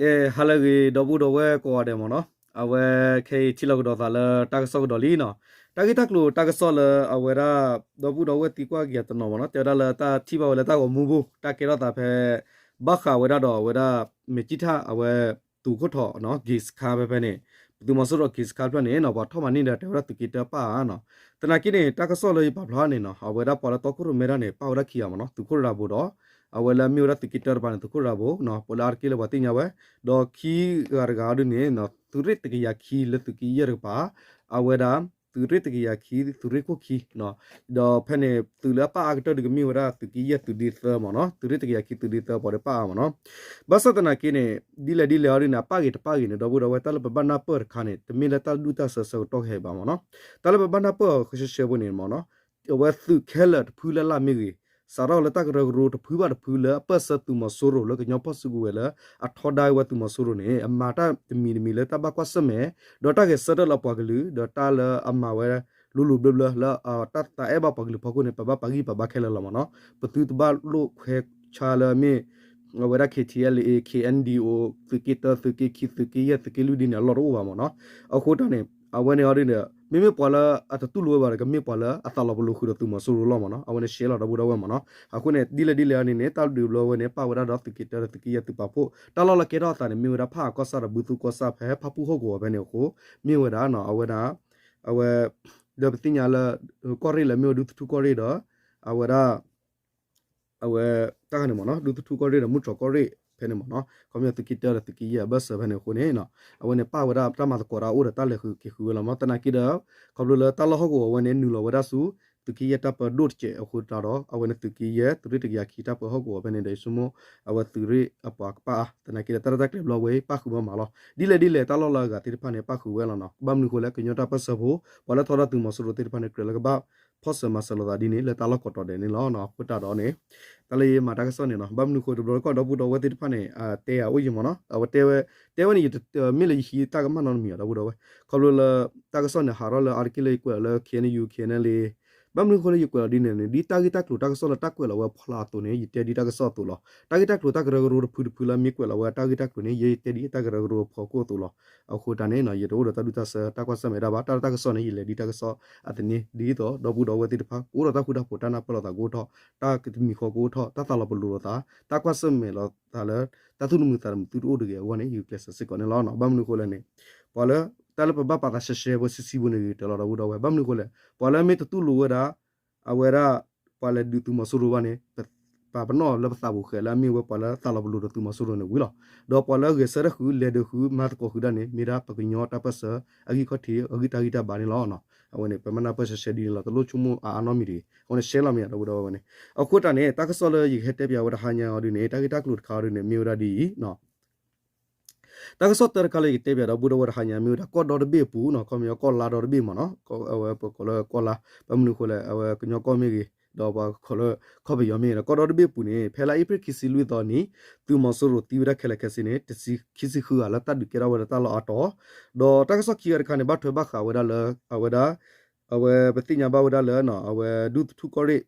ကဲ ဟါလၢအဂ့ၤ ဒီပုၢ်ဒီဝဲၢ်ကိးဂၤဒဲးမ့ၢ်နီၤ, အဝဲခဲအံၤထံၣ်လိာ်ကဒီးသးလၢတၢ်ကစီၣ်ကဒီးလံနီၤ. တၢ်ဂ့ၢ်တၢ်ကျိၤတၢ်ကစီၣ်လၢအဝဲဒၣ် ဒီပုၢ်ဒီဝဲၢ်သံကွၢ်က့ၤအတနီၤမ့ၢ်နီၤ, တဲဝဲဒၣ်လၢတၢ်ထံၣ်ဘၣ်ဝဲလၢတၢ်ဂီၤမူပူၤ တၢ်ကဲထီၣ်သးဖဲ ဘၣ်ဃးဝဲဒၣ်ဒီးအဝဲဒၣ် မ့ၢ်ကံၣ်ထၣ်အဝဲ သုးခိၣ်ထီးနီၤ က့ၤစခါဖဲဖဲန့ၣ်, သုးမီၤစိရိၤက့ၤစခါဖျၢၣ်န့ၣ်နီၤ ပှၤထီၣ်မၤန့ၢ်ဒီးတဲဝဲဒၣ်သုးက့တၢပၣ်ဧါနီၤ. သနာ်က့န့ၣ် တၢ်ကစီၣ်လၢယပာ်ဖျါန့ၣ်နီၤ အဝဲဒၣ်ပှၤလၢတီခိၣ်ရိၣ်မဲတၢ်န့ၣ် ပၣ်ဝဲဒၣ်ခံဂၤမ့ၢ်နီၤ, သုးခိၣ်ရၤဘိဒီး အဝဲလၢအမ့ၢ်ဝဲဒၣ်သုးက့တၢတပၤန့ၣ် သုးခိၣ်ရၤဘိနီၤ, ပှၤလၢအါတက့ၢ်လၢပှၤသ့ၣ်ညါဝဲ, ဒီးခံဂၤတဂၤဒ်န့ၣ်နီၤ သုးရ့ၣ်တကယၤခံလၢသုးက့ယဲၢ်တကပၤ, အဝဲဒၣ် သုးရ့ၣ်တကယၤခံ သုးရ့ၣ်ခိၣ်ခံနီၤ, ဒီးဖဲန့ၣ် သုးလၢအပၣ်အါကတၢၢ်ဒုးကမ့ၢ်ဝဲဒၣ်သုးက့ယဲၢ်သုးဒ့သၢမ့ၢ်နီၤ, သုးရ့ၣ်တကယၤခံသုးဒ့သၢပှၤဒီးပၣ်အါမ့ၢ်နီၤ. ဘၣ်ဆၣ်သနာ်က့န့ၣ် ဒ်လဲၣ်ဒ်လဲၣ်အီၤဒ်န့ၣ် အပၣ်ဂ့ၤတပၣ်ဂ့ၤန့ၣ် ဒီပုၢ်ဒီဝဲၢ် တၢ်လၢပဘၣ်နၢ်ပၢၢ်တခါန့ၣ် တမ့ၢ်လၢတၢ်ဒူၣ်တၢ်ဆၢဆၢကတီၢ်ကဟဲဘၣ်မ့ၢ်နီၤ. တၢ်လၢပဘၣ်နၢ်ပၢၢ်အီၤရှဲရှဲဖိန့ၣ်မ့ၢ်နီၤ အဝဲသုးခဲလၢာ်တဖုလၢ်လၢ်မ့ၢ်ဂ့ၤ, စးထီၣ်လၢတၢ်ကရၢကရိတဖုဘၣ်တဖုလၢအပၢၢ်ဆၢသုးမီၤစိရိၤလၢကညီဖီၣ်စုကဝဲၤလၢအထီဒါဝဲသုးမီၤစိရိၤန့ၣ် အမၤတၢ်တမံၤတမံၤလၢတၢ်ဘၣ်ကွၢ်ဆၢၣ်မဲာ်, ဒီးတၢ်ဂဲၤဆၢထၢၣ်လၢအပှၤကလုာ် ဒီးတၢ်လၢအမၤဝဲ လိၤလိၤဘျၢဘျၢလၢ တၢ်သးအဲၣ်ဘၣ်ပှၤကလုာ်ဖီခိၣ်န့ၣ် ပဘၣ်ပာ်ဂံၢ်ပာ်ဘါခဲလၢာ်လီၤမ့ၢ်နီၤ. ပသုတဘၣ်လိာ်ခွဲးဆါလၢအမ့ၢ် အဝဲဒၣ် KTLA, KNDO, သုးက့တၢ သုးက့ခံ သုးက့ယဲၢ် သုးက့လွံၢ်ဒ်န့ၣ် အလီၢ်တအိၣ်ဘၣ်မ့ၢ်နီၤ. အဃိတၢ်န့ၣ် အဝဲန့ၣ်အီၤဒ်န့ၣ် မ့မ့ၢ်ပှၤလၢအတတူၢ်လိာ်ဝဲဘၣ်ဒီး ကမ့ၢ်ပှၤလၢအသးလီၤပလိာ်ဃုာ်ဒီးသုးမီၤစိရိၤလီၤမ့ၢ်နီၤ. အဝဲန့ၣ်ရှဲလီၤဒီပုၢ်ဒီဝဲၢ်မ့ၢ်နီၤ. အဃိန့ၣ် ဒ်လဲၣ်ဒ်လဲၣ်အီၤန့ၣ်န့ၣ် တၢ်ဒုးဘျီဝဲန့ၣ် ပၣ်ဝဲဒၣ်ဒီးသုးက့တၢ သုးက့ယဲၢ်သုးပာ်ဖှိၣ် တၢ်လီၢ်လၢကဲထီၣ်အသးန့ၣ် မ့ၢ်ဝဲဒၣ်ဖၣ်အကီၢ်ဆၣ်ဒီးဘုသူကီၢ်ဆၣ်ဖဲဖၣ်ပူၣ်ဟီၣ်ကဝီၤဖဲန့ၣ်အဃိ မ့ၢ်ဝဲဒၣ် အဝဲဒၣ် အဝဲ ဒီးပသ့ၣ်ညါလၢ ကီၢ်ရ့ၣ်လၢမ့ၢ်ဝဲဒၣ်ဒူသထူကီၢ်ရ့ၣ်ဒီး အဝဲဒၣ် အဝဲ တၢ်ဂၤန့ၣ်မ့ၢ်နီၤ ဒူသထူကီၢ်ရ့ၣ်ဒီးမုၢ်တြီၤကီၢ်ရ့ၣ်ဖဲန့ၣ်မ့ၢ်နီၤ ခီပညီသုးက့တၢဒီးသုးက့ယဲၢ်အဘၢၣ်စၢၤဖဲန့ၣ်အဃိန့ၣ် အဝဲန့ၣ်ပၣ်ဝဲဒၣ်တၢ်မၤသကိးတၢ်အိၣ်ဒီးတၢ်လဲၤဃုာ်က့ၤဃုာ်ဝဲလီၤမ့ၢ်နီၤ. သနာ်က့ဒီး ခီဖျိလၢတၢ်လီၢ်ဟီၣ်ကဝီၤဝဲန့ၣ် နုာ်လီၤဝဲဒၣ်ဆူ သုးက့ယဲၢ်တၢ်ပၢဒိၣ်တစဲးအဃိတၢ်ဒီး အဝဲန့ၣ်သုးက့ယဲၢ် သုးရ့ၣ်တကယၤခံတၢ်ပၢဟီၣ်ကဝီၤဖဲန့ၣ်ဒီး ယဆိကမိၣ် အဝဲသုးရ့ၣ်အပှၤကပၣ်အါ သနာ်က့ဒီးတၢ်ရဲၣ်တၢ်ကျဲၤဘျီဝဲပၣ်ဃုာ်မးမးလီၤ. ဒ်လဲၣ်ဒ်လဲၣ်တၢ်လီၢ်လၢအဂၤသ့ၣ်တဖၣ်န့ၣ် ပၣ်ဃုာ်ဝဲလီၤနီၤ. ဘၣ်မနုၤအဃိလဲၣ် ကညီတၢ်ပၢၢ်ဆၢဖိ ပှၤလၢထီဒါသုးမီၤစိရိၤသ့ၣ်တဖၣ်န့ၣ် ကြၢးလၢကဘၣ်ဖီၣ်စၢၤမၤစၢၤလိာ်သးဒ်န့ၣ် လၢတၢ်လီၢ်ကိးတီၤဒဲးန့ၣ်လီၤ. အဃိတၢ်ဒီးန့ၣ် တၢ်လၢယမၤတၢ်ကစီၣ်န့ၣ်နီၤ ဘၣ်မနုၤအဃိတဘျီကီၢ်ဒီပုၢ်ဒီဝဲၢ်သ့ၣ်တဖၣ်န့ၣ် တဲအအိၣ်ယံၤမ့ၢ်နီၤ အဝဲတဲဝဲ တဲဝဲန့ၣ် မ့ၢ်လၢယဟံးတၢ်ကမၣ်နီတမံၤအီၤဒီပုၢ်ဒီဝဲၢ် ခီဖျိလၢ တၢ်ကစီၣ်န့ၣ် ဟးထီၣ်လၢအါတက့ၢ်လၢယကွဲးလီၤလၢ KNU KNLA ဘၣ်မနုၤအဃိလၢယကွဲးလီၤဒ်န့ၣ်န့ၣ် ဒ်တၢ်ဂ့ၢ်တၢ်ကျိၤတၢ်ကစီၣ်လၢတၢ်ကွဲးလီၤဝဲဖီလာ်အသိးန့ၣ် ယတဲဒ်တၢ်ကစီၣ်အသိးလီၤ. တၢ်ဂ့ၢ်တၢ်ကျိၤတၢ်ကရၢကရိတဖုတဖုလၢမ့ၢ်ကွဲးလီၤဝဲတၢ်ဂ့ၢ်တၢ်ကျိၤန့ၣ် ယတဲဒ်တၢ်ကရၢကရိအဖီခိၣ်အသိးလီၤ. အဃိတၢ်န့ၣ် ယတအိၣ်ဒီးတၢ်ဒူၣ်တၢ်ဆၢတၢ်ကွၢ်ဆၢၣ်မဲာ်ဒၣ်ဘၣ် တၢ်လၢတၢ်ကစီၣ်န့ၣ် ယလဲၤဒ်တၢ်ကစီၣ်အသန့ ဒ်သိးဒီပုၢ်ဒီဝဲၢ်သ့ၣ်တဖၣ် ကအိၣ်ဒီးတၢ်ဃူတၢ်ဖိး တၢ်နၢ်ပၢၢ်လိာ်သးကအိၣ်ထီၣ် တၢ်ကတမံၤဃီကအိၣ်ထီၣ် တၢ်သးလီၤပလိာ်လိာ်သး တၢ်ကွၢ်ဆၢၣ်မဲာ်လိာ်သးလၢ တၢ်သူၣ်တမုာ်သးတမုာ်သုတအိၣ်တဂ့ၤအဂီၢ်န့ၣ် ယကျဲးစၢးစ့ၢ်ကီးန့ၣ်လီၤ. ဘၣ်မနုၤအဃိလဲၣ်န့ၣ် ပှၤလၢ တၢ်လၢပဘၣ်ပာ်သးရှဲရှဲဖိဆံးဆံးဖိန့ၣ်ဂ့ၤ တဲလီၤဒီပုၢ်ဒီဝဲၢ် ဘၣ်မနုၤအဃိလဲၣ် ပှၤလၢမ့ၢ်တတူၢ်လိာ်ဝဲဒၣ် အဝဲဒၣ် ပှၤလဲၤဒုးသုးမီၤစိရိၤဘၣ်န့ၣ် ပပာ်ပနီၣ်လၢပသးပူၤဃဲးလၢအမ့ၢ်ဝဲပှၤလၢသးလီၤပလိာ်ဒီးသုးမီၤစိရိၤန့ၣ်ဝံၤလီၤ. ဒီးပှၤလၢဂဲၤဆၢထၢၣ်ဃုာ် လဲၤဒုးဃုာ် မၤသကိးဃုာ်ဒၣ်န့ၣ် မ့ၢ်ဒၣ်ပကညီတၢ်ပၢၢ်ဆၢ အဂံၢ်ခီၣ်ထံး အဂံၢ်တၢ်ဂံၢ်တၢ်ဘါန့ၣ်လီၤ. အဝဲန့ၣ် ပမ့ၢ်နၢ်ပၢၢ်ရှဲရှဲဒ်န့ၣ်လီၤ တလိၣ်ဆိကမိၣ်အါအါနီတမံၤတဂ့ၤ အဃိန့ၣ် ရှဲလီၤမ့ၢ်ဧါ ဒီပုၢ်ဒီဝဲၢ်န့ၣ် အဃိတၢ်န့ၣ် တၢ်ကစီၣ်လၢယကဟဲတဲပၠးဝဲတဟါညါအီၤဒ်န့ၣ် တၢ်ဂ့ၢ်တၢ်ကျိၤတခါအီၤဒ်န့ၣ် မ့ၢ်ဝဲဒၣ်ဒ်အံၤ တၢ်ကစီၣ်တၢတခါလၢယကတဲပၠးဒီပုၢ်ဒီဝဲၢ်တဟါညါ မ့ၢ်ဝဲဒၣ်ကီၢ်ဒီတဘ့ၣ်အပူၤနီၤ ခီပညီကီၢ်လါဒီတဘ့ၣ်မ့ၢ်နီၤ အဝဲပကိးလၢကီၢ်လါ ဘၣ်မနုၤအဃိလဲၣ် အဝဲကညီကီၢ်မ့ၢ်ဂ့ၤ ဒီးပှၤကိးလၢ ကီၢ်ပယီၤမ့ၢ်ဂ့ၤဒီး ကီၢ်ဒီတဘ့ၣ်အပူၤန့ၣ် ဖဲလါအ့ဖြ့ၣ်ခံဆံလွံၢ်သီနံၤ သုးမီၤစိရိၤသံဝဲဒၣ်ခဲလၢာ်ခဲဆ့န့ၣ် တဆံခံဆံဃုဂၤလၢတၢ်ဒုးကဲထီၣ်ဝဲလၢတၢ်လီၢ်အါတီၤ ဒီးတၢ်ကစီၣ်ခံဂၤတခါန့ၣ် ဘၣ်ထွဲဘၣ်ဃးဝဲဒၣ်လၢ အဝဲဒၣ် အဝဲပသ့ၣ်ညါဘၣ်ဝဲဒၣ်လၢ အဝဲဒူသထူကီၢ်ရ့ၣ်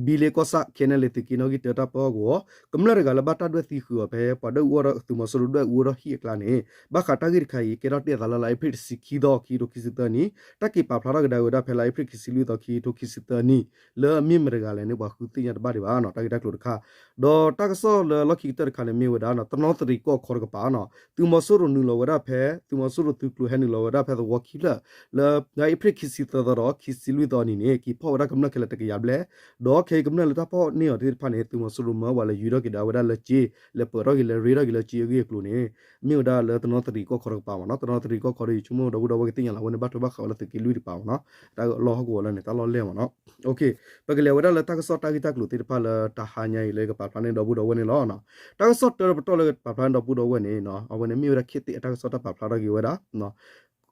ဘံလ့ကီၢ်ဆၣ် ခဲနဲလ့ သုးက့နီၣ်ဂံၢ်တၢတၢ်ပၢဟီၣ်ကဝီၤ ကမျၢၢ်တဂၤလၢဘၣ်တၢ်ဒွဲၣ်သံဃုာ်အီၤဖဲ ပှၤဒွဲၣ်အူအီၣ်ဒီးသုးမီၤစိရိၤဒွဲၣ်အူအီၣ်ဒီးဟံၣ်အကျါန့ၣ် ဘၣ်ဃးတၢ်ဂ့ၢ်တခါအံၤ ကဲထီၣ်တ့ၢ်အသးလၢလါအ့ဖြ့ၣ်တဆံခံသီ ခံကထိခံဆံသၢနံၣ် တၢ်က့ၤပာ်ဖျါထီၣ်ကဒါဝဲဒၣ်ဖဲလါအ့ဖြ့ၣ်ခံဆံလွံၢ်သီ ခံကထိခံဆံသၢနံၣ် လၢအမ့ၢ်မတဂၤလဲၣ်န့ၣ် ပှၤဃုသ့ၣ်ညါတဘၣ်ဒံးဘၣ်နီၤ တၢ်ဂ့ၢ်တၢ်ကျိၤတခါ ဒီးတၢ်ကစီၣ်လၢလီၢ်ခံကတၢၢ်တခါန့ၣ်မ့ၢ်ဝဲဒၣ် တနီသရံၣ်ကီၢ်ခီတကပၤနီၤ သုးမီၤစိရိၤနုာ်လီၤဝဲဒၣ်ဖဲ သုးမီၤစိရိၤသုးကျိၤဟဲနုာလီၤဝဲဒၣ်ဖဲသဝီခံဖျၢၣ် လၢအ့ဖြ့ၣ်ခံဆံသၢသီဒီး ခံဆံလွံၢ်သီအနံၤန့ၣ် က့ၤဖီၣ်ဝဲဒၣ်ကမျၢၢ်ခဲလၢာ်တကယၤဘျဲၣ် ဒီးခဲအံၤကမျၢၢ်လၢတၢ်ဖီၣ်န့ၢ်အီၤသ့ၣ်တဖၣ်န့ၣ် သုးမီၤစိရိၤမၢဝဲလၢယူၤထီၣ်က့ၤဒၣ်ဝဲဒၣ်လၢကၠ့ လဲၤပၢၤထီၣ်က့ၤလဲၤရ့ထီၣ်က့ၤလၢကၠ့အဂ့ၢ်အကျိၤန့ၣ် မ့ၢ်ဝဲဒၣ်လၢတနီသရံၣ်ကီၢ်ခီတကပၤမ့ၢ်နီၤ တနီသရံၣ်ကီၢ်ခီဒီး ယဆိကမိၣ်ဒီပုၢ်ဒီဝဲၢ်ကသ့ၣ်ညါလီၤ အဝဲန့ၣ်ဘၣ်ထွဲဘၣ်ဃးဝဲလၢသုးက့လွံၢ်တကပၤမ့ၢ်နီၤ တၢ်လီၢ်ဟီၣ်ကဝီၤလၢန့ၣ် တၢ်လီၢ်လဲၢ်မ့ၢ်နီၤ ပကလဲၤဝဲဒၣ်လၢတၢ်ကစီၣ်တၢ်ဂ့ၢ်တၢ်ကျိၤသ့ၣ်တဖၣ်လၢတဟါညါအံၤလၢကပာ်ဖျါန့ၢ်ဒီပုၢ်ဒီဝဲၢ်န့ၣ်လီၤ. တၢ်ကစီၣ်တၢတပတီၢ်လၢကပာ်ဖျါန့ၢ်ဒီပုၢ်ဒီဝဲၢ်န့ၣ် အဝဲန့ၣ်မ့ၢ်ဝဲဒၣ်ခ့သ့ၣ်အတၢ်ကစီၣ်တၢ်ပာ်ဖျါထီၣ်က့ၤဝဲဒၣ်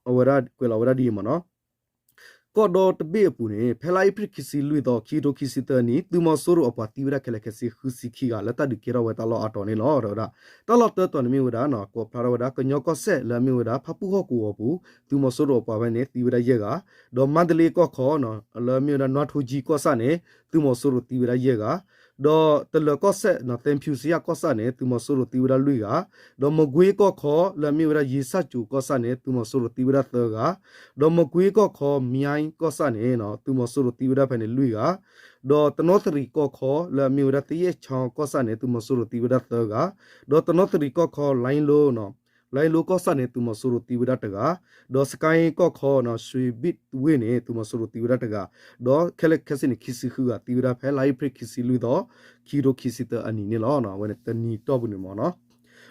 အဝဲဒၣ်ကွဲးလီၤဝဲဒၣ်ဒ်အံၤမ့ၢ်နီၤ ကီၢ်ဒီတဘ့ၣ်အပူၤန့ၣ် ဖဲလါအ့ဖြ့ၣ်ခံဆံလွံၢ်သီ ခံကထိခံဆံသၢနံၣ် သုးမီၤစိရိၤအပှၤသံဝဲဒၣ်ခဲလၢာ်ခဲဆ့ဃုဆံခံဂၤလၢတၢ်ဒုးကဲထီၣ်ဝဲတၢ်လီၢ်အါတီၤန့ၣ်လီၤ တဲဝဲဒၣ် တၢ်လီၢ်တၢတီၤန့ၣ်မ့ၢ်ဝဲဒၣ် ကိးဖျါထီၣ်ဝဲဒၣ် ကညီကီၢ်စဲၣ်လၢအမ့ၢ်ဝဲဒၣ် ဖၣ်ပူၣ်ဟီၣ်ကဝီၤအပူၤ သုးမီၤစိရိၤအပှၤဖဲန့ၣ် သံဝဲဒၣ်ယဲၢ်ဂၤ ဒီးမါတလ့ကီၢ်ခီ လၢအမ့ၢ်ဝဲဒၣ် နွါထိကၠံကီၢ်ဆၣ်န့ၣ် သုးမီၤစိရိၤသံဝဲဒၣ်ယဲၢ်ဂၤ ဒီးတလၢၤကီၢ်စဲၣ် သဲဖၠူစယၣ်ကီၢ်ဆၣ်န့ၣ် သုးမီၤစိရိၤသံဝဲဒၣ်လွံၢ်ဂၤ, ဒီးမကွ့ကီၢ်ခီလၢအမ့ၢ်ဝဲဒၣ်ယ့စၣ်ကၠိၤကီၢ်ဆၣ်န့ၣ် သုးမီၤစိရိၤသံဝဲဒၣ်သၢဂၤ, ဒီးမကွ့ကီၢ်ခီ မၠဲကီၢ်ဆၣ်န့ၣ် သုးမီၤစိရိၤသံဝဲဒၣ်ဖဲန့ၣ်လွံၢ်ဂၤ, ဒီးတနီသရံၣ်ကီၢ်ခီလၢအမ့ၢ်ဝဲဒၣ်သယဲၣ်ခၠီကီၢ်ဆၣ်န့ၣ် သုးမီၤစိရိၤသံဝဲဒၣ်သၢဂၤ, ဒီးတနီသရံၣ်ကီၢ်ခီ လၢလိ လၢလိကီၢ်ဆၣ်န့ၣ် သုးမီၤစိရိၤသံဝဲဒၣ်တဂၤ, ဒီးစကဲကီၢ်ခီ ရွှေဘိဝ့ၢ်န့ၣ် သုးမီၤစိရိၤသံဝဲဒၣ်တဂၤ, ဒီးခဲလၢာ်ခဲဆ့န့ၣ် ခံဆံဃုဂၤသံဝဲဒၣ်ဖဲ လါအ့ဖြ့ၣ် ခံဆံလွံၢ်သီ ခံကထိခံဆံသၢအနံၤန့ၣ်လီၤ. အဝဲန့ၣ်တနံၤတီၢ်ပူၤန့ၣ်မ့ၢ်နီၤ.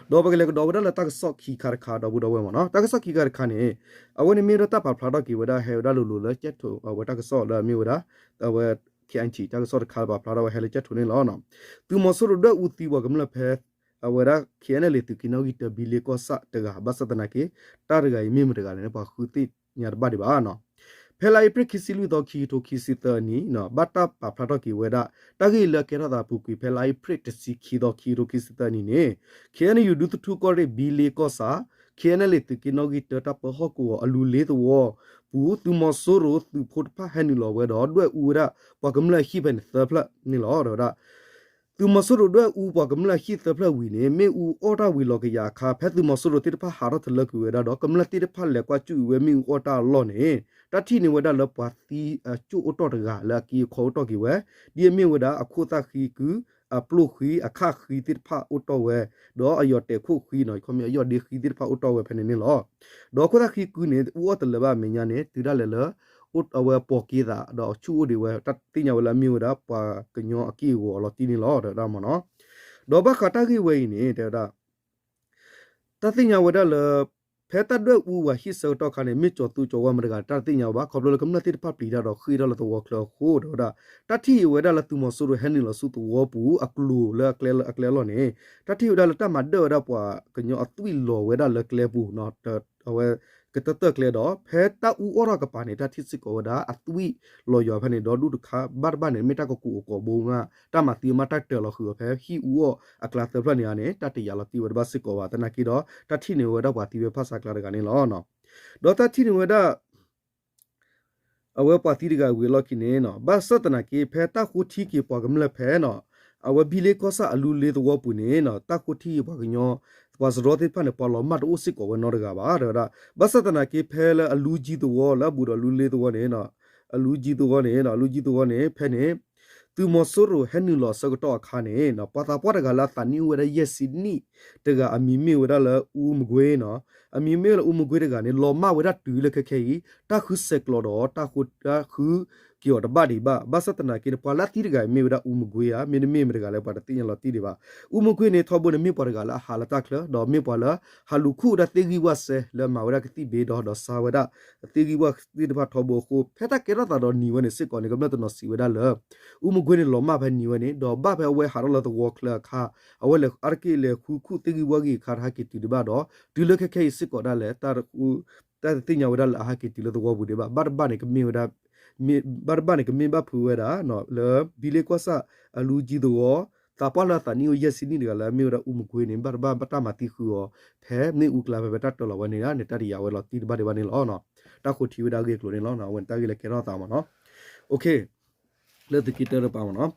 ဒီးပကလဲၤကဒီးဝဲဒၣ်လၢတၢ်ကစီၣ်ခံခါတခါ ဒီပုၢ်ဒီဝဲၢ်မ့ၢ်နီၤ. တၢ်ကစီၣ်ခံခါတခါန့ၣ် အဝဲန့ၣ်မ့ၢ်ဝဲဒၣ်တၢ်ပာ်ဖျါထီၣ်က့ၤဝဲဒၣ် ဟဲဝဲဒၣ်လိၤလိၤလၢကၠဲၣ်ထိး အဝဲတၢ်ကစီၣ်လၢအမ့ၢ်ဝဲဒၣ် အဝဲ ခ့ၣ်အၣ်ထံၣ် တၢ်ကစီၣ်တခါလၢပာ်ဖျါထီၣ်ဝဲဟဲလၢကၠဲၣ်ထိးန့ၣ်လီၤ. သုးမီၤစိရိၤဒွဲၣ်အူသံပှၤကမျၢၢ်ဖဲ အဝဲဒၣ် ခ့ၣ်အဲၣ်အဲၣ်လ့ၣ် သုးက့နီၣ်ဂံၢ်တၢ ဘံလ့ကီၢ်ဆၣ်တဂၤ ဘၣ်ဆၣ်သနာ်က့ တၢ်တဂၤအံၤမ့ၢ်မတၤတဂၤလဲၣ်န့ၣ် ပှၤဃုသ့ၣ်ညါတဘၣ်ဒံးဘၣ်နီၤ. ဖဲလါအ့ဖြ့ၣ် ခံဆံလွံၢ်သီ ခံကထိခံဆံသၢအနံၤ ဘၣ်တၢ်ပာ်ဖျါထီၣ်က့ၤဝဲဒၣ် တၢ်ဂ့ၢ်လၢအကဲထီၣ်သးအပူၤကွံာ် ဖဲလါအ့ဖြ့ၣ် တဆံခံသီ ခံကထိခံဆံသၢအနံၤန့ၣ် ခ့ၣ်အဲၣ်ယူၣ် ဒူသထူကီၢ်ရ့ၣ် ဘံလ့ကီၢ်ဆၣ် ခ့ၣ်အဲၣ်အဲၣ်လ့ၣ် သုးက့နီၣ်ဂံၢ်တၢ တၢ်ပၢဟီၣ်ကဝီၤအလူလ့သဝီပူၤ သုးမီၤစိရိၤသုးဖိတဖၣ်ဟဲနုာ်လီၤဝဲဒီး ဒွဲၣ်အူဝဲဒၣ် ပှၤကမျၢၢ်အဟံၣ်ဖဲန့ၣ်သၢဖျၢၣ်န့ၣ်လီၤ. ဒီးဝဲဒၣ် သုးမီၤစိရိၤဒွဲၣ်အူပှၤကမျၢၢ်အဟံၣ်သၢဖျၢၣ်ဝံၤန့ၣ် မ့ၣ်အူအီၣ်တၢ်ဝံၤလီၤကယၤအခါ ဖဲသုးမီၤစိရိၤသ့ၣ်တဖၣ်ဟးထီၣ်တလၢကွံာ်ဝဲဒၣ်ဒီး ကမျၢၢ်သ့ၣ်တဖၣ်လဲၤကွၢ်စူၣ်အံၤဝဲမ့ၣ်အူအီၣ်တၢ်အလီၢ်န့ၣ် တၢ်ထံၣ်န့ၢ်ဝဲဒၣ်လၢပှၤသံအကၠိၣ်အိၣ်တီၢ်တဂၤလၢအက့အခီအိၣ်တီၢ်က့ၤဝဲ ဒ်အမ့ၢ်ဝဲဒၣ်အခိၣ်သၣ်ဃံကု အပျိၢ်ဃံ အခၣ်ဃံသ့ၣ်တဖၣ်အိၣ်တီၢ်ဝဲ ဒီးအယီၢ်တဲာ်ခိၣ်ဃံနီၤ ခီမ့ၢ်အယီၢ်ဒ့ဃံသ့ၣ်တဖၣ်အိၣ်တီၢ်ဝဲဖဲန့ၣ်န့ၣ်လီၤ. ဒီးခိၣ်သၣ်ဃံကုန့ၣ် အူအီၣ်တလၢာ်ဘၣ်အမဲာ်ညါန့ၣ် တုၤဒၣ်လဲာ်လၢ အဝဲပိာ်က့ၤသး ဒီးဆူၣ်အိၣ်ဒံးဝဲ တၢ်သ့ၣ်ညါဝဲလၢအမ့ၢ်ဝဲဒၣ်ပှၤကညီအက့ၢ်အဂီၤအလီၤတံၢ်န့ၣ်လီၤ တဲဝဲဒၣ်မ့ၢ်နီၤ. ဒီးဘၣ်ဃးတၢ်ဂ့ၢ်ဝဲအံၤန့ၣ် တဲဝဲဒၣ် တၢ်သ့ၣ်ညါဝဲဒၣ်လၢ ဖဲတၢ်ဒွဲၣ်အူဝဲဟံၣ်ဆၢကတီၢ်အခါန့ၣ် မ့ၢ်ကၠီၤသူကၠီၤဝါမတၤတဂၤ တၢ်တသ့ၣ်ညါဘၣ် ခီဖျိလၢကမျၢၢ်သ့ၣ်တဖၣ်ပျံၤတၢ်ဒီးဃ့ၢ်ထီၣ်လၢသဝီချၢအဃိ တဲဝဲဒၣ် တၢ်ထံၣ်အံၤဝဲဒၣ်လၢသုးမီၤစိရိၤဟဲနုာ်လီၤဆူသဝီပူၤအကျိၤလၢအကျဲအလီၢ်န့ၣ် တၢ်ထံၣ်ဝဲဒၣ်လၢတၢ်မၤဒၢၣ်ဝဲဒၣ်ပှၤကညီအသွံၣ်လီၤဝဲဒၣ်လၢကျဲပူၤ အဝဲကတၢၢ်တၢၢ်ကျဲဒီး ဖဲတၢ်အူအီၣ်ထီၣ်ကပၤန့ၣ် တၢ်ထံၣ်စ့ၢ်ကီးဝဲဒၣ်အသွံၣ်လီၤယွၤဖဲန့ၣ် ဒီးဒူၣ်တခါဘၣ်တဘၣ်န့ၣ် မ့ၢ်တၢ်ကကိးအကိာ်ဘိမး တၢ်မၤသံမးတၢ်တၢၢ်လီၤဃုာ်အီၤဖဲဟံၣ်အူအီၣ်အကျါသၢဖျၢၣ်န့ၣ်ဧါန့ၣ် တၢ်တယာ်လီၤတံၢ်ဝဲတဘၣ်စ့ၢ်ကီးဘၣ် သနာ်က့ဒီး တၢ်ထံၣ်န့ၢ်ဝဲဒၣ်ပှၤသံဝဲဖၣ်ဆါကျါတဂၤန့ၣ်လီၤ. ဒီးတၢ်ထံၣ်န့ၢ်ဝဲဒၣ် အဝဲပှၤသံတဂၤဝံၤအလီၢ်ခံန့ၣ် ဘၣ်ဆၣ်သနာ်က့ ဖဲတၢ်ဃိထံက့ၤပှၤကမျၢၢ်ဖဲနီၤ အဝဲဘံလ့ကီၢ်ဆၣ်အလူလ့သဝီပူၤန့ၣ် တၢ်ဃိထံက့ၤပှၤကညီ ပှၤစရီသ့ၣ်တဖၣ်န့ၣ် ပှၤလီၤမၢ်တအိၣ်စ့ၢ်ကီးဝဲနီတဂၤဘၣ် တဲဝဲဒၣ် ဘၣ်ဆၣ်သနာ်က့ ဖဲလၢအလူကၠံသဝီ လၢအဘူးဒီးလူလ့သဝီန့ၣ် အလူကၠံသဝီန့ၣ် အလူကၠံသဝီန့ၣ် ဖဲန့ၣ် သုးမီၤစိရိၤဟဲနုာ်လီၤအဆၢကတီၢ်အခါန့ၣ် ပှၤသးပှၢ်တဂၤလၢအသးနံၣ်အိၣ်ဝဲဒၣ်ယဲၢ်ဆံနံၣ်တဂၤအမံၤမ့ၢ်ဝဲဒၣ်လၢအူမကွ့နီၤ အမံၤမ့ၢ်လၢအူမကွ့တဂၤန့ၣ် လီၤမၢ်ဝဲဒၣ်တုၤလၢခဲခဲအံၤ တၢ်ဃုဆဲးကျိးဒီး တၢ်ဃုက့ၤအီၤတဘၣ်ဒံးဘၣ် ဘၣ်ဆၣ်သနာ်က့န့ၣ် ပှၤလၢအသံတဂၤအံၤမ့ၢ်ဝဲဒၣ်အူမကွ့ဧါ မ့တမ့ၢ်မတၤတဂၤလဲၣ် ပှၤတသ့ၣ်ညါလီၤတံၢ်ဒံးဘၣ်. အူမကွ့န့ၣ် ထီဘိန့ၣ်မ့ၢ်ပှၤတဂၤလၢအဟးလၢတၢ်ချၢ ဒီးမ့ၢ်ပှၤလၢဟးလူၤခူၣ်ဝဲဒၣ်သ့ၣ်ဂံၢ်ဝၣ်စဲ လၢမၤဝဲဒၣ်ကသံၣ်ဘ့ဒီး ဒီးဆါဝဲဒၣ် သ့ၣ်ဂံၢ်ဝၣ်သ့ၣ်တဖၣ်ထီဘိအဃိ ဖဲတၢ်ကဲထီၣ်သးဒီးနံၤဝဲန့ၣ်စ့ၢ်ကီးန့ၣ် ကမျၢၢ်တနီၤစံးဝဲဒၣ်လၢ အူမကွ့န့ၣ်လီၤမၢ်ဖဲနံၤဝဲန့ၣ် ဒီးဘၣ်ဖဲအဝဲဟးထီၣ်လၢသဝီချၢအခါ အဝဲလဲၤအါတက့ၢ်လဲၤဃုခူၣ်သ့ၣ်ဂံၢ်ဝၣ်ဂ့ၤအခါ တဟးက့ၤတုၤဒံးဘၣ်ဒီး တုၤလၢခဲခဲအံၤစ့ၢ်ကီးဒၣ်လဲာ် တၢ်တသ့ၣ်ညါဝဲဒၣ်လၢအဟးက့ၤတုၤလၢသဝီပူၤဒံးဘၣ် ဘၣ်တဘၣ်န့ၣ် ကမ့ၢ်ဝဲဒၣ် ဘၣ်တဘၣ်န့ၣ် ကမ့ၢ်ဘၣ်ဖုးဝဲဒၣ် လၢဘံလ့ကီၢ်ဆၣ် အလူကၠံသဝီ သးပှၢ်လၢအသးနံၣ်အိၣ်ယဲၢ်ဆံနံၣ်တဂၤလၢအမ့ၢ်ဝဲဒၣ်အူမကွ့န့ၣ် ဘၣ်တဘၣ်ဘၣ်တၢ်မၤသံဃုာ်အီၤ ဖဲမ့ၣ်အူကျါဖဲဖဲတၢ်တၢၢ်လီၤဝဲန့ၣ်န့ၣ် တၢ်တယာ်ဝဲလီၤတံၢ်တဘၣ်ဒံးဘၣ်န့ၣ်လီၤ. တၢ်ဃိထံဝဲဒၣ်အဂ့ၢ်အကျိၤန့ၣ်လီၤ အဝဲန့ၣ်တၢ်ဂ့ၢ်လၢကဲထီၣ်သးမ့ၢ်နီၤ လၢသုးက့တၢတပၤမ့ၢ်နီၤ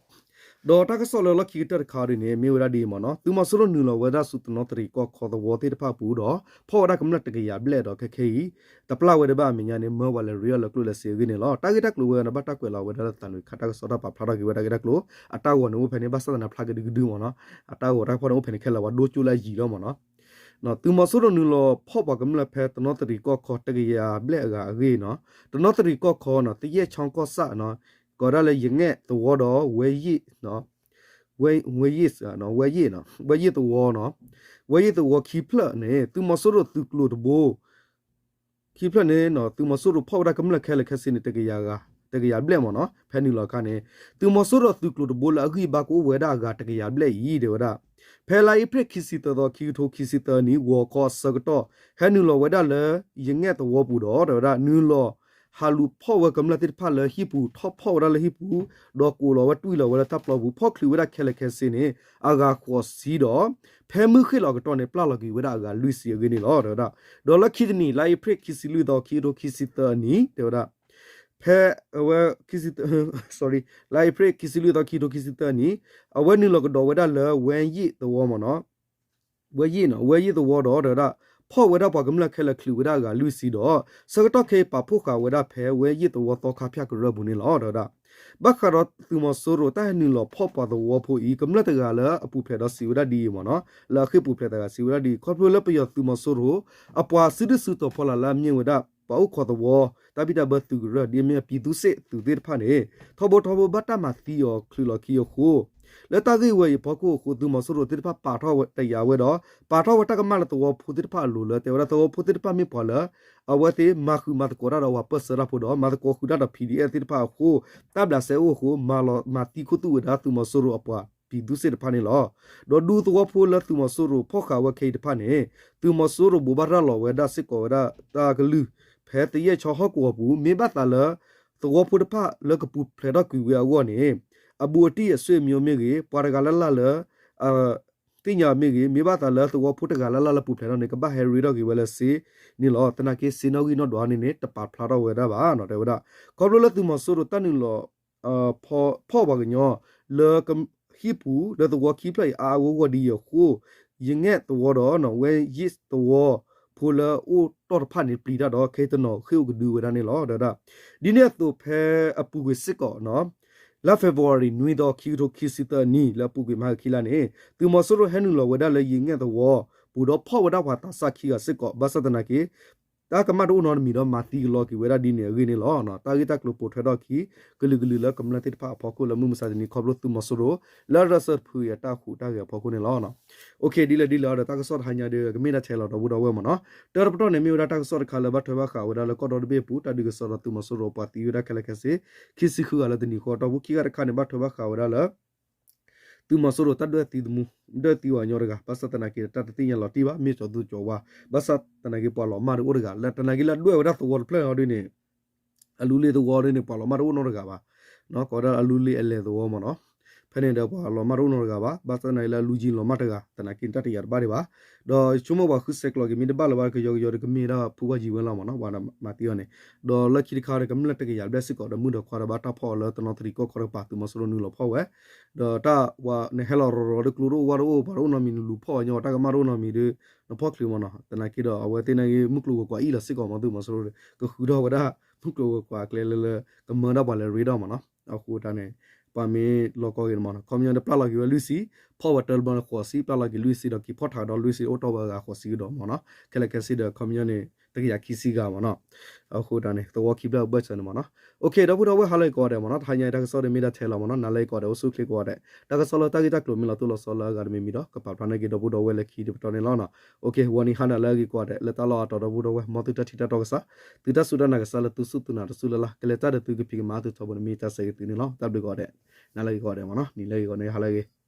ဒီးတၢ်ကစီၣ်လၢလီၢ်ခံကတၢၢ်တခါဒ်န့ၣ် မ့ၢ်ဝဲဒၣ်ဒ်အံၤမ့ၢ်နီၤ သုးမီၤစိရိၤနုာ်လီၤဝဲဒၣ်ဆူတနီသရံၣ်ကီၢ်ခီသဝီသ့ၣ်တဖၣ်အပူၤဒီး ဖီၣ်ဝဲဒၣ်ကမျၢၢ်တကယၤဘျဲၣ်ဒီးခဲခဲအံၤ တပျၢ်ဝဲဒံးဘၣ်အမဲာ်ညါန့ၣ် မၢဝဲလၢရ့အီၣ်လၢကျိၣ်လၢစ့အဂ့ၢ်န့ၣ်လီၤ. တၢ်ဂ့ၢ်တၢ်ကျိၤဝဲန့ၣ် ဘၣ်တၢ်ကွဲးလီၤဝဲဒၣ်လၢသးနွံခါတၢ်ကစီၣ်တၢ်ပာ်ဖျါထီၣ်က့ၤဝဲဒၣ်တၢ်ဂ့ၢ်တၢ်ကျိၤ အတၢ်ဂီၤန့ၣ်အိၣ်ဖဲန့ၣ် ဘၣ်ဆၣ်သနာ်ဖျါကဒုကဒုမ့ၢ်နီၤ အတၢ်ဂီၤတၢ်ဖီၣ်န့ၣ်အိၣ်ဖဲန့ၣ်ခဲလၢာ် ပှၤဒိကၠိလၢအယံၤလီၤမ့ၢ်နီၤ သုးမီၤစိရိၤနုာ်လီၤဖီၣ်ပှၤကမျၢၢ်ဖဲတနီသရံၣ်ကီၢ်ခီတကယၤဘျဲၣ်အဂၤအဂ့ၢ်နီၤ တနီသရံၣ်ကီၢ်ခီနီၤ သယဲၣ်ချီကီၢ်ဆၣ်နီၤ ကိးဒၣ်လၢယငဲၣ်သဝီဒီး ဝဲယ့ၣ် ဝဲယ့ၣ် ဝဲယ့ၣ်သဝီနီၤ ဝဲယ့ၣ်သဝီခံဖျၢၣ်န့ၣ် သုးမီၤစိရိၤသုးကျိၤတဘိ ခံဖျၢၣ်န့ၣ် သုးမီၤစိရိၤဖီၣ်ဝဲဒၣ်ကမျၢၢ်ခဲလၢာ်ခဲဆ့န့ၣ် တကယၤဘျဲၣ်မ့ၢ်နီၤ ဖဲနုာ်လီၤအခါန့ၣ် သုးမီၤစိရိၤသုးကျိၤတဘိလၢအဂံၢ်ဘါကအိၣ်ဝဲဒၣ်အဂၤတကယၤဘျဲၣ်အံၤ တဲဝဲဒၣ် ဖဲလါအ့ဖြ့ၣ်ခံဆံသၢသီ ခံကထိခံဆံသၢနံၣ် ဂီၤခီအဆၢကတီၢ် ဟဲနုာ်လီၤဝဲဒၣ်လၢ ယငဲၣ်သဝီပူၤဒီး တဲဝဲဒၣ် နုာ်လီၤ ဟးလူၤဖီၣ်ဝဲကမျၢၢ်သ့ၣ်တဖၣ်လၢဟံၣ်ပူၤ ထီၣ်ဖီၣ်ဝဲဒၣ်လၢဟံၣ်ပူၤ ဒီးကိးလီၤဝဲတွံၢ်လီၤဝဲလၢတၢ်ပျီပူၤ ဖီၣ်ချုးဝဲဒၣ်ခဲလၢာ်ခဲဆ့န့ၣ် အဂၤဃိးဆံဒီး ဖဲမုၢ်ဃ့ၢ်လီၤအကတီၢ်န့ၣ် ပျၢ်လီၤက့ၤဝဲဒၣ်အဂၤလွံၢ်ဆံအဂ့ၢ်န့ၣ်လီၤ တဲဝဲဒၣ် ဒီးလၢခံတနံၤ လါအ့ဖြ့ၣ်ခံဆံလွံၢ်သီ ခံကထိခံဆံသၢအနံၤ တဲဝဲဒၣ် ဖဲအဝဲ sorry လါအ့ဖြ့ၣ် ခံဆံလွံၢ်သီ ခံကထိခံဆံသၢနံၣ် အဝဲနုာ်လီၤကဒီးဝဲဒၣ်လၢ ဝဲယ့ၣ်သဝီမ့ၢ်နီၤ ဝဲယ့ၣ်နီၤ ဝဲယ့ၣ်သဝီဒီး တဲဝဲဒၣ် ဖီၣ်ဝဲဒၣ်ပှၤကမျၢၢ်ခဲလၢာ်ချုးဝဲဒၣ်အဂၤလွံၢ်ဆံဒီး ဆၢကတီၢ်ခဲအံၤပာ်ဖှိၣ်ဃာ်ဝဲဒၣ်ဖဲဝဲယ့ၣ်သဝီသီခါဖၠၣ်ကရၢပူၤန့ၣ်လီၤ တဲဝဲဒၣ်. ဘၣ်ဃးဒီးသုးမီၤစိရိၤတၢ်ဟဲနုာ်လီၤဖီၣ်ပှၤသဝီဖိအံၤ ကမျၢၢ်တဂၤလၢအပူၤဖျဲးဒီးစံးဝဲဒၣ်ဒ်အံၤမ့ၢ်နီၤ လၢအဃ့ၢ်ပူၤဖျဲးတဂၤစံးဝဲဒၣ်ဒ်အံၤ ခီဖျိလၢပယီၤသုးမီၤစိရိၤ အပှၤစုဒုၣ်စုတီၤဖီလာ်လၢအမ့ၢ်ဝဲဒၣ် ပှၤအိၣ်ခိးသဝီ တၢ်ဘံၣ်တၢ်ဘၢသုးကရၢ ဒ်အမ့ၢ်အပြည်သူ့စစ် သုးသ့ၣ်တဖၣ်န့ၣ် ထီဘိထီဘိဘၣ်တၢ်မၤသံအီၤချုးလီၤခံအဃိ လၢတၢ်ဂ့ၢ်ဝဲအံၤအဖီခိၣ်အဃိ သုးမီၤစိရိၤသ့ၣ်တဖၣ်ပာ်ထီၣ်တယာ်ဝဲဒီး ပာ်ထီၣ်ဝဲတၢ်ကမၣ်လၢသဝီဖိသ့ၣ်တဖၣ်အလိၤလၢ တဲဝဲဒၣ်သဝီဖိသ့ၣ်တဖၣ်မ့ၢ်ပှၤလၢ အဝဲသ့ၣ်မၤဃုာ်မၤသကိးတၢ်ဒီးပှၤပၢၢ်ဆၢတၢ်ဖိဒီး မၤသကိးဃုာ်တၢ်ဒီး PDF သ့ၣ်တဖၣ်အဃိ တၢ်ဘျးစဲအိၣ်အဃိ မၤလီၤမၤသံခူသူၣ်ဝဲဒၣ်သုးမီၤစိရိၤအပှၤ ပြည်သူ့စစ် တဖၣ်န့ၣ်လီၤ. ဒီးဒူသဝီဖိလၢသုးမီၤစိရိၤဖီၣ်ဃာ်ဝဲခဲအံၤတဖၣ်န့ၣ် သုးမီၤစိရိၤဘိးဘၣ်ရၤလီၤဝဲဒၣ်စ့ၢ်ကီးဝဲဒၣ်တၢ်ကလုၢ် ဖဲသယဲၢ်ဆီဟီၣ်ကဝီၤပူၤ မ့ၢ်ဘၣ်သးလၢ သဝီဖိတဖၣ်လၢကပူၤဖျဲးထီၣ်ကွံာ်ဝဲအဂီၢ်န့ၣ် အဘူးအတံၢ်အဆွေမျိုးမ့ၢ်ဂ့ၤ ပှၤတဂၤလၢ်လၢ်လၢ သ့ၣ်ညါမ့ၢ်ဂ့ၤ မ့ၢ်ဘၣ်သးလၢသဝီဖိတဂၤလၢ်လၢ်လၢပူၤဖျဲးထီၣ်န့ၣ် ကဘၣ်ဟဲရ့ထီၣ်က့ၤဝဲလၢစ့န့ၣ်လီၤ. သနာ်က့စ့နီၣ်ဂံၢ်နီၣ်ဒွးန့ၣ်န့ၣ် တပာ်ဖျါထီၣ်ဝဲဒၣ်ဘၣ်နီၤ တဲဝဲဒၣ်. ခီဖျိလၢသုးမီၤစိရိၤတၢ်နုာ်လီၤ ဖီၣ်ပှၤကညီ လၢ ဟံၣ်ပူၤ လၢသဝီခံဖျၢၣ်အံၤအါအါဂီၢ်ဂီၢ်ဒ်အံၤအဃိ ယငဲၢ်သဝီဒီး ဝဲယ့ၣ်သဝီဖိလၢအိၣ်တီၢ်တဖၣ်န့ၣ် ပျံၤတၢ်ဒီး ခဲအံၤတနီၤဃ့ၢ်အိၣ်ကဒုဝဲဒၣ်န့ၣ်လီၤ တဲဝဲဒၣ်. ဒ်န့ၣ်အသိးဖဲအပူၤကွံာ်စ့ၢ်ကီး လါ February နွံသီ ခံကထိခံဆံသၢနံၣ် လၢအပူၤကွံာ်မဟါကခံလါန့ၣ် သုးမီၤစိရိၤဟဲနုာ်လီၤဝဲဒၣ်လၢယ့ၣ်ငဲၢ်သဝီပူၤဒီး ဖီၣ်ဝဲဒၣ်ပှၤသးစၢ်ခံဂၤစ့ၢ်ကီး ဘၣ်ဆၣ်သနာ်က့ တၢ်ကမၣ်တအိၣ်နီတမံၤဒီး မၤသံကလီက့ၤဝဲဒၣ်ဒ်န့ၣ်အဂ့ၢ်န့ၣ်လီၤ. တၢ်ဂ့ၢ်တၢ်ကျိၤပိာ်ထွဲထီၣ်အခံ ကလုာ်ကလုာ်လၢကမျၢၢ်သ့ၣ်တဖၣ်အဖီခိၣ်လၢမုၢ်မဆါတနံၤ ခီဖျိသုးမီၤစိရိၤ လၢရစၢၢ်တဖုအံၤအတၢ်ဟူးတၢ်ဂဲၤအဖီခိၣ်န့ၣ်လီၤ. ဒ်လဲၣ်ဒ်လဲၣ်ဒီး တၢ်ကစီၣ်တဟါညါဒီး ကမ့ၢ်ဒၣ်ထဲလီၤဒီပုၢ်ဒီဝဲၢ်မ့ၢ်နီၤ. တၢ်တပတီၢ်န့ၣ် မ့ၢ်ဝဲဒၣ်တၢ်ကစီၣ်တခါလၢဘၣ်ထွဲဘၣ်ဃးဝဲဒၣ်လၢကီၢ်ဒီတဘ့ၣ်အပူၤ တၢ်ဒုးကစီၣ်ဒီးသုးမီၤစိရိၤပှၤသံဝဲဒၣ်ခဲလၢာ်ခဲဆ့ ခံဆံဃုဂၤလၢတနံၤဃီ ဒီးဖိခံဂၤတခါန့ၣ် ဘၣ်ထွဲဘၣ်ဃးဝဲဒၣ်လၢ သုးမီၤစိရိၤတၢ်ဒွဲၣ်သံသမူ ဒွဲၣ်သံဝဲညီတဂၤ ဘၣ်ဆၣ်သနာ်က့ တၢ်တသ့ၣ်ညါလီၤတံၢ်ဘၣ် မ့ၢ်ကၠီၤသူကၠီၤဝါ ဘၣ်ဆၣ်သနာ်က့ ပှၤလီၤမၢ်တအိၣ်တဂၤ လၢသနာ်က့လၢဒွဲၣ်ဝဲဒၣ်သဝီတဖျၢၣ်အီၤဒ်န့ၣ် အလူလ့ၤသဝီဒ်န့ၣ် ပှၤလီၤမၢ်တအိၣ်နီတဂၤဘၣ် ကိးဝဲဒၣ်အလူလ့ၤအလဲၤသဝီမ့ၢ်နီၤ. ဖဲန့ၣ်ဒီးပှၤလီၤမၢ်တအိၣ်နီတဂၤဘၣ် ဘၣ်ဆၣ်သနာ်က့လၢအလူကၠံလီၤမၢ်တဂၤ သနာ်က့တၢ်တယာ်တဘၣ်ဒံးဘၣ် ဒီးဆိကမိၣ်ပှၤဃုဆဲးကျိးက့ၤမ့ၢ်တဘၣ်လၢၤဘၣ် ကယီကယီဒီးကမ့ၢ်ဒၣ်ဖုဝါယံၤဝဲလီၤမ့ၢ်နီၤ ပှၤမၤသံအီၤန့ၣ် ဒီးလၢခံတခါဒီး ကမျၢၢ်တကယၤဘျဲၣ်စ့ၢ်ကီးဒီး မုၢ်ဒီးခွါဒီးဘၣ်တၢ်ဖီၣ်အီၤလၢတနီသရံၣ်ကီၢ်ခီတကပၤ သုးမီၤစိရိၤနုာ်လီၤဖီၣ်ဝဲ ဒီးတၢ်ဝဲန့ၣ်ဟဲလီၤရီၤရီၤဒီး ကျိတအိၣ်ဝါတအိၣ် ပှၤတအိၣ်နီတမံၤ နလူၤဖီၣ်အီၤညီ တၢ်ကမၣ်တအိၣ်နီတမံၤဒီး နဖီၣ်ချုးမ့ၢ်နီၤ. သနာ်က့ဒီး အဝဲသ့ၣ်နာ်က့ မုၢ်ကျိၤဝဲၤကွာ်အံၣ်လီၤစ့ၢ်ကီးမ့ၢ် သုးမီၤစိရိၤဒီး ကဃုထီၣ်ဝဲဒၣ် မုၢ်ကျိၤဝဲၤကွာ်အကျဲလၢလၢ ကမၢဒၣ်ပှၤလဲၤရ့ဒီးမ့ၢ်နီၤ. အဃိတၢ်န့ၣ် ပှၤမ့ၢ်လီၤကီက့ၤန့ၣ်မ့ၢ်နီၤ ခီပညီဒီးပျၢ်လီၤက့ၤဝဲလွံၢ်ဆံ ဖီၣ်ဝဲတၢ်တဘျီန့ၣ်ဃိးဆံ ပျၢ်လီၤက့ၤလွံၢ်ဆံဒီးက့ၤဖီၣ်ထးကဒီးလွံၢ်ဆံ အိၣ်တီၢ်ဝဲအဂၤဃိးဆံကဒီးမ့ၢ်နီၤ. ခဲလၢာ်ခဲဆ့ဒီး ခီပညီန့ၣ် တကယၤခံဆံဂၤမ့ၢ်နီၤ. အဃိတၢ်န့ၣ် သဝီခံဖျၢၣ်အဘၢၣ်စၢၤန့ၣ်မ့ၢ်နီၤ. ဒီပုၢ်ဒီဝဲၢ်ဟါလၢအဂ့ၤကိးဂၤဒဲးမ့ၢ်နီၤ တဟါညါအံၤတၢ်ကစီၣ်ဒီးမ့ၢ်ဒၣ်ထဲလီၤမ့ၢ်နီၤ နၤလၢအဂ့ၤကိးဂၤဒဲး အိၣ်ဆူၣ်ချ့ကိးဂၤဒဲး တၢ်ကစီၣ်လၢတၢ်ဂ့ၢ်တၢ်ကျိၤမ့ၢ်လီၤတိၢ်လီၤဆီလၢအဂၤတမံၤမံၤဒီး ကပာ်ဖျါန့ၢ်က့ၤဒီပုၢ်ဒီဝဲၢ်လၢခံတပတီၢ်န့ၣ်လီၤ. ဝံၤနံၤဟါနၤလၢအဂ့ၤကိးဂၤဒဲး လၢတၢ်လီၢ်အတီၤဒီပုၢ်ဒီဝဲၢ် မ်သုတၢ်ထံၣ်တၢ်တီကစၢ် သုတၢ်စူၢ်တၢ်နာ်ကစၢ်လၢသုစူၢ်သုနာ်တစူၢ်လၢ်လၢ် ကလဲၤတၢ်ဒီးသုကဖံးကမၤသုထီဘိန့ၣ် မ့ၢ်တၢ်ဆၢဂ့ၤသုန့ၣ်လီၤ. တၢ်ဘျုးကိးဂၤဒဲး နၤလၢအဂ့ၤကိးဂၤဒဲးမ့ၢ်နီၤ နံၤလၢအဂ့ၤကိးနံၤဟါလၢအဂ့ၤ